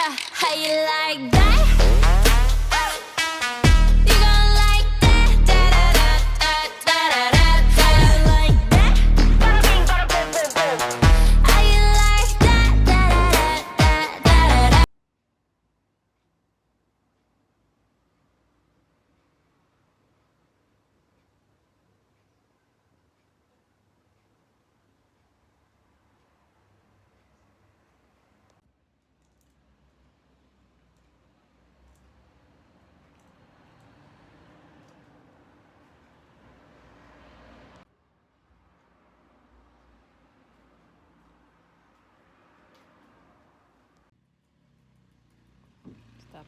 How you like that? You gon' like that? Da da da da da da da. How you like that? How you like that? Da da da da da da. Stop.